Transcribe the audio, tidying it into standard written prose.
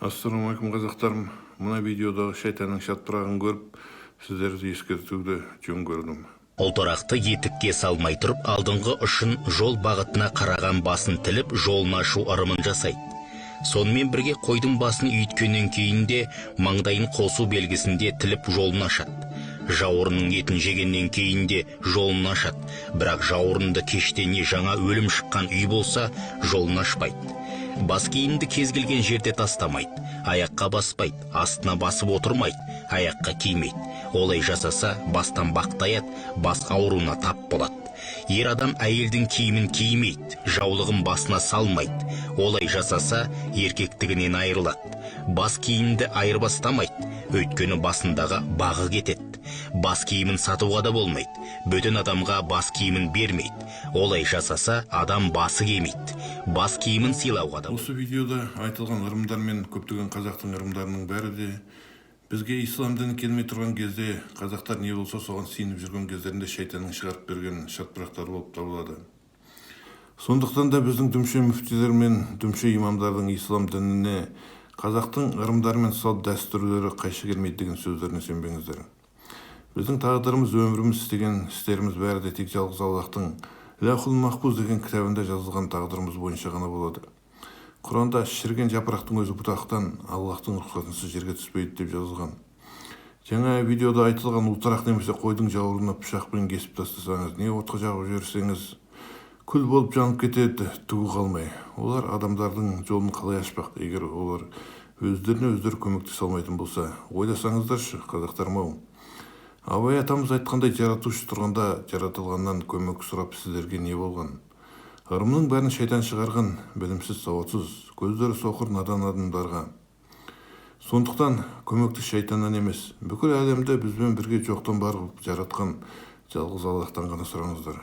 Ассалаумағалейкум, қазақтарым! Мына видеодағы шайтанның шатпырағын көріп, сіздерді ескертуді жөн көрдім. Ұлтарақты етікке салмай тұрып, алдыңғы ұшын жол бағытына қараған басын тіліп, жолын ашу ырымын жасайды. Сонымен бірге қойдың басын үйіткеннен кейін де маңдайын қосу белгісінде тіліп, жолын ашады. Жауырынның етін жегеннен кейін де жолын ашады. Бірақ жауырынды кеште не жаңа өлім шыққан үй болса, жолын ашпайды. Бас киімді кез келген жерде тастамайды, аяққа баспайды, астына басып отырмайды, аяққа кимейді. Олай жасаса, бастан бақтаяды, бас ауруына тап болады. Ер адам әйелдің киімін кимейді, жаулығын басына салмайды. Олай жасаса, еркектігінен айырылады. Бас киімді айырбастамайды, өйткені басындағы бағы кетеді. Бас киімін сатуға да болмайды, бөтен адамға бас киімін бермейді. Олай жасаса, адам басы кемиді. Бас киімін сыйлауға да Осы видеода айтылған ырымдар мен көптеген қазақтың ырымдарының бәрі де бізге ислам діні келмей тұрған кезде, қазақтар не болса соған сиынып жүрген кездерінде шайтанның шығарып берген шатпырақтары болып табылады. Сондықтан да біздің дүмше мүфтилер мен дүмше имамдардың ислам дініне қазақтың ырымдары мен салт дәстүрлері қайшы келмейді деген сөздеріне сенбеңіздер. Біздің тағдырымыз, өміріміз, істеген істеріміз бәрі де тек жалғыз Аллахтың Ләухул Махфуз деген кітабында жазылған тағдырымыз бойынша ғана болады. Құранда шіріген жапырақтың өзі бұтақтан Аллахтың рұқсатынсыз жерге түспейді деп жазылған. Жаңа видеода айтылған ұлтарақ немесе қойдың жауырынына пышақпен кесіп тастасаңыз, не отқа жағып жіберсеңіз, күл болып жанып кетеді, түгі қалмай. Олар адамдардың жолын қалай ашпақ, егер олар өздеріне өздері көмектесе алмайтын болса? Ойласаңыздаршы, қазақтарым ау! Абай атамыз айтқандай, жаратушы тұрғанда жаратылғаннан көмек сұрап сіздерге не болған? Ырымның бәрін шайтан шығарған білімсіз, сауатсыз, көздері соқыр надан адамдарға. Сондықтан көмекті шайтаннан емес, бүкіл әлемді бізбен бірге жоқтан бар қылып жаратқан жалғыз Аллахтан ғана сұраңыздар.